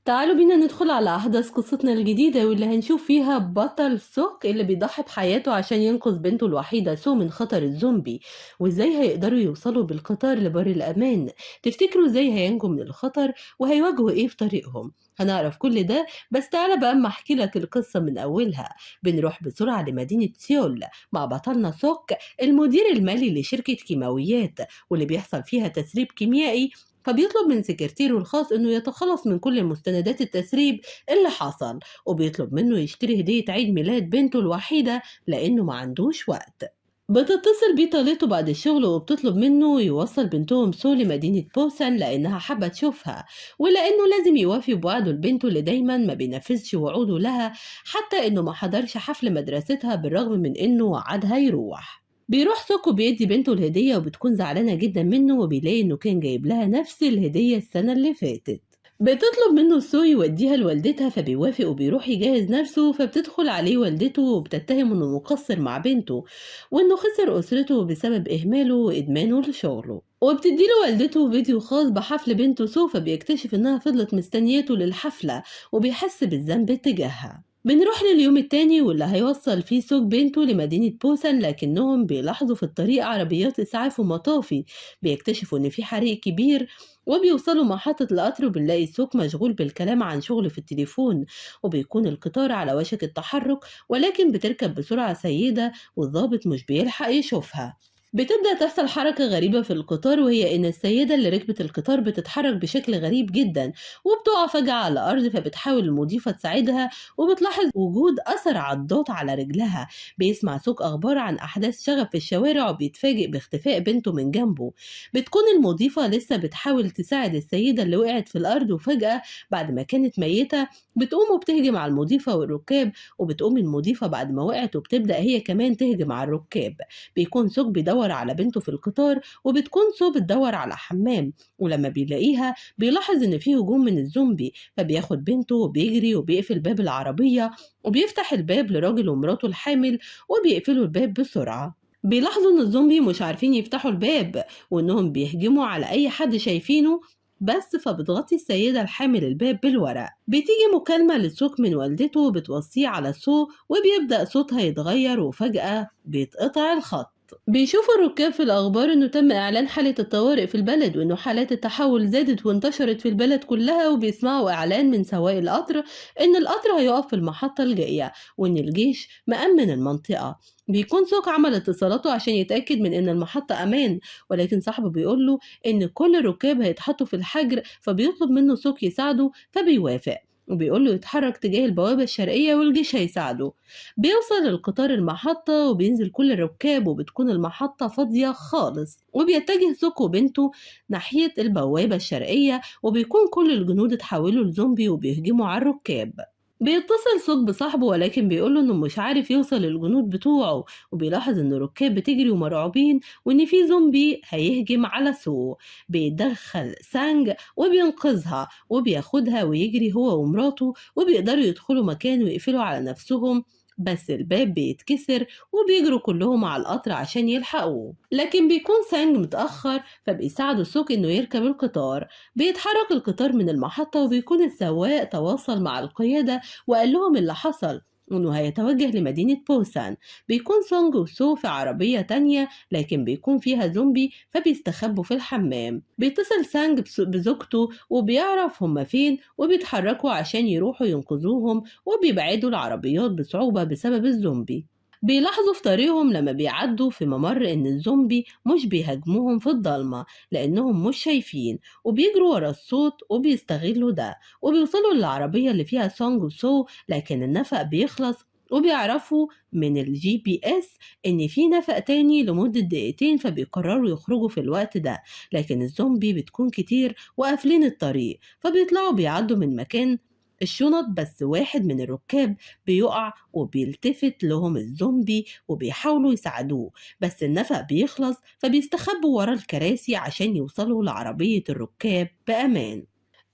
تعالوا بينا ندخل على أحداث قصتنا الجديدة واللي هنشوف فيها بطل سوك اللي بيضحي بحياته عشان ينقذ بنته الوحيدة سو من خطر الزومبي، وازاي هيقدروا يوصلوا بالقطار لبر الأمان. تفتكروا ازاي هينجوا من الخطر وهيواجهوا ايه في طريقهم؟ هنعرف كل ده، بس تعالى بقى اما احكي لك القصة من أولها. بنروح بسرعة لمدينة سيول مع بطلنا سوك المدير المالي لشركة كيماويات واللي بيحصل فيها تسريب كيميائي، فبيطلب من سكرتيره الخاص انه يتخلص من كل مستندات التسريب اللي حصل، وبيطلب منه يشتري هدية عيد ميلاد بنته الوحيدة لانه ما عندوش وقت. بتتصل بيه طالته بعد الشغل وبتطلب منه يوصل بنتهم سو لمدينة بوسان لأنها حابة تشوفها، ولأنه لازم يوافي بوعده لبنته اللي دايما ما بينفذش وعوده لها، حتى إنه ما حضرش حفل مدرستها بالرغم من إنه وعدها يروح. بيروح سوكو بيدي بنته الهدية وبتكون زعلانة جدا منه، وبيلاقي إنه كان جايب لها نفس الهدية السنة اللي فاتت. بتطلب منه سو يوديها لوالدتها فبيوافق وبيروح يجهز نفسه، فبتدخل عليه والدته وبتتهم انه مقصر مع بنته وانه خسر اسرته بسبب اهماله وادمانه لشغله، وبتديله والدته فيديو خاص بحفل بنته سو، فبيكتشف انها فضلت مستنيته للحفلة وبيحس بالذنب تجاهها. بنروح لليوم التاني واللي هيوصل فيه سوق بنته لمدينة بوسان، لكنهم بيلاحظوا في الطريق عربيات إسعاف ومطافي، بيكتشفوا إن في حريق كبير وبيوصلوا محطة القطر، وبنلاقي سوق مشغول بالكلام عن شغله في التليفون، وبيكون القطار على وشك التحرك، ولكن بتركب بسرعة سيدة والضابط مش بيلحق يشوفها. بتبدأ تحصل حركة غريبة في القطار، وهي إن السيدة اللي ركبت القطار بتتحرك بشكل غريب جدا وبتقع فجأة على الأرض، فبتحاول المضيفة تساعدها وبتلاحظ وجود أثر عضات على رجلها. بيسمع سوق أخبار عن أحداث شغب في الشوارع وبيتفاجئ باختفاء بنته من جنبه. بتكون المضيفة لسه بتحاول تساعد السيدة اللي وقعت في الأرض، وفجأة بعد ما كانت ميتة بتقوم وبتهجم على المضيفة والركاب، وبتقوم المضيفة بعد ما وقعت وبتبدأ هي كمان تهجم على الركاب. بيكون سوق بيدور على بنته في القطار، وبتكون سو بتدور على حمام، ولما بيلاقيها بيلاحظ إن في هجوم من الزومبي، فبياخد بنته وبيجري وبيقفل باب العربية وبيفتح الباب لراجل ومراته الحامل وبيقفلوا الباب بسرعة. بيلاحظوا إن الزومبي مش عارفين يفتحوا الباب وإنهم بيهجموا على أي حد شايفينه بس، فبتغطي السيدة الحامل الباب بالورق. بتيجي مكالمة لسوك من والدته بتوصيه على سو، وبيبدأ صوتها يتغير وفجأة بيتقطع الخط. بيشوفوا الركاب في الأخبار إنه تم إعلان حالة الطوارئ في البلد، وإنه حالات التحول زادت وانتشرت في البلد كلها، وبيسمعوا إعلان من سواق القطر إن القطر هيقف في المحطة الجاية وإن الجيش مأمن المنطقة. بيكون سوق عمل اتصالاته عشان يتأكد من إن المحطة أمان، ولكن صاحبه بيقول له إن كل الركاب هيتحطوا في الحجر، فبيطلب منه سوق يساعده فبيوافق وبيقول له يتحرك تجاه البوابة الشرقية والجيش هيساعده. بيوصل القطار المحطة وبينزل كل الركاب وبتكون المحطة فاضية خالص، وبيتجه سوكو وبنته ناحية البوابة الشرقية، وبيكون كل الجنود اتحولوا لزومبي وبيهجموا على الركاب. بيتصل سوك بصاحبه ولكن بيقوله انه مش عارف يوصل للجنود بتوعه، وبيلاحظ ان الركاب بتجري ومرعوبين وان في زومبي هيهجم على سو. بيدخل سانج وبينقذها وبياخدها ويجري هو ومراته، وبيقدروا يدخلوا مكان ويقفلوا على نفسهم، بس الباب بيتكسر وبيجروا كلهم على القطر عشان يلحقوه، لكن بيكون سانج متأخر فبيساعده سوك انه يركب القطار. بيتحرك القطار من المحطة وبيكون السواق تواصل مع القيادة وقال لهم اللي حصل وانه هيتوجه لمدينة بوسان. بيكون سونج وسو في عربية تانية لكن بيكون فيها زومبي فبيستخبوا في الحمام. بيتصل سانج بزوجته وبيعرف هما فين وبيتحركوا عشان يروحوا ينقذوهم، وبيبعدوا العربيات بصعوبة بسبب الزومبي. بيلاحظوا في طريقهم لما بيعدوا في ممر إن الزومبي مش بيهاجموهم في الضلمة لأنهم مش شايفين، وبيجروا ورا الصوت وبيستغلوا ده وبيوصلوا للعربية اللي فيها سونج وسو، لكن النفق بيخلص وبيعرفوا من ال GPS إن في نفق تاني لمدة دقيقتين، فبيقرروا يخرجوا في الوقت ده، لكن الزومبي بتكون كتير وقافلين الطريق، فبيطلعوا بيعدوا من مكان الشنط، بس واحد من الركاب بيقع وبيلتفت لهم الزومبي وبيحاولوا يساعدوه، بس النفق بيخلص فبيستخبوا ورا الكراسي عشان يوصلوا لعربية الركاب بأمان.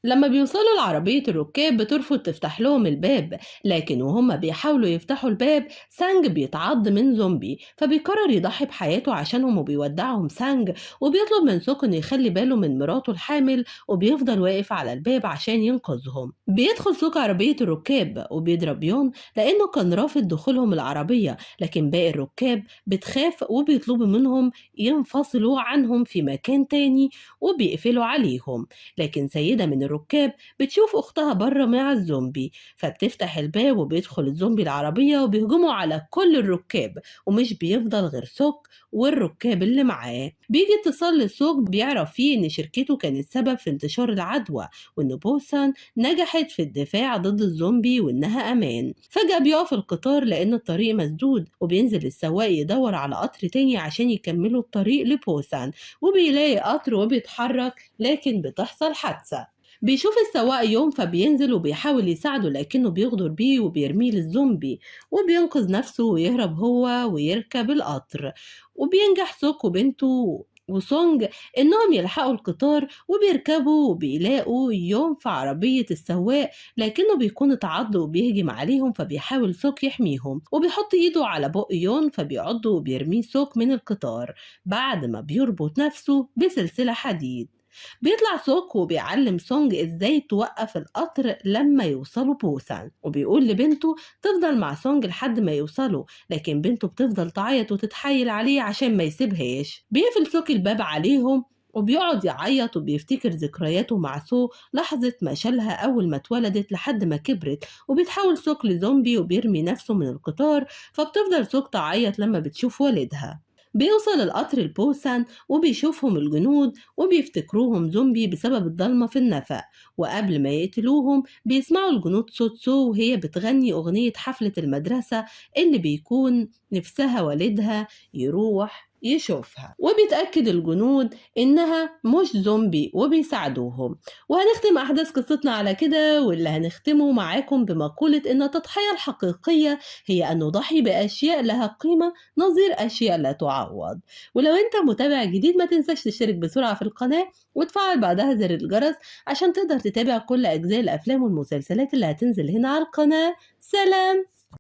لما بيوصلوا لعربية الركاب بترفض تفتح لهم الباب، لكن وهم بيحاولوا يفتحوا الباب سانج بيتعض من زومبي، فبيقرر يضحي بحياته عشانهم وبيودعهم سانج، وبيطلب من سوك انه يخلي باله من مراته الحامل، وبيفضل واقف على الباب عشان ينقذهم. بيدخل سوك عربية الركاب وبيضرب يون لأنه كان رافض دخولهم العربية، لكن باقي الركاب بتخاف وبيطلبوا منهم ينفصلوا عنهم في مكان تاني وبيقفلوا عليهم. لكن سيدة من الركاب بتشوف أختها بره مع الزومبي، فبتفتح الباب وبيدخل الزومبي العربية وبيهجموا على كل الركاب، ومش بيفضل غير سوك والركاب اللي معاه. بيجي اتصال لسوك بيعرف فيه إن شركته كانت سبب في انتشار العدوى، وإن بوسان نجحت في الدفاع ضد الزومبي وإنها أمان. فجأة بيقف القطار لأن الطريق مسدود، وبينزل السواق يدور على قطر تاني عشان يكملوا الطريق لبوسان، وبيلاقي قطر وبيتحرك، لكن بتحصل حادثة. بيشوف السواق يوم فبينزل وبيحاول يساعده، لكنه بيغدر بيه وبيرميه للزومبي، وبينقذ نفسه ويهرب هو ويركب القطر. وبينجح سوك وبنته وسونج إنهم يلحقوا القطار، وبيركبوا وبيلاقوا يوم في عربية السواق، لكنه بيكون اتعض وبيهجم عليهم، فبيحاول سوك يحميهم وبيحط إيده على بق يون فبيعضه وبيرميه سوك من القطار بعد ما بيربط نفسه بسلسلة حديد. بيطلع سوك وبيعلم سونج ازاي توقف القطر لما يوصلوا بوسان، وبيقول لبنته تفضل مع سونج لحد ما يوصلوا، لكن بنته بتفضل تعيط وتتحايل عليه عشان ما يسيبهاش. بيقفل سوك الباب عليهم وبيقعد يعيط وبيفتكر ذكرياته مع سو لحظة ما شالها أول ما اتولدت لحد ما كبرت، وبيتحول سوك لزومبي وبيرمي نفسه من القطار، فبتفضل سوك تعيط لما بتشوف والدها. بيوصل القطر لبوسان وبيشوفهم الجنود وبيفتكروهم زومبي بسبب الضلمة في النفق، وقبل ما يقتلوهم بيسمعوا الجنود صوت سو وهي بتغني أغنية حفلة المدرسة اللي بيكون نفسها والدها يروح يشوفها، وبيتأكد الجنود إنها مش زومبي وبيساعدوهم. وهنختم أحداث قصتنا على كده، واللي هنختمه معاكم بمقولة إن التضحية الحقيقية هي أن نضحي بأشياء لها قيمة نظير أشياء لا تعوض. ولو أنت متابع جديد ما تنساش تشترك بسرعة في القناة وتفعل بعدها زر الجرس عشان تقدر تتابع كل أجزاء الأفلام والمسلسلات اللي هتنزل هنا على القناة. سلام.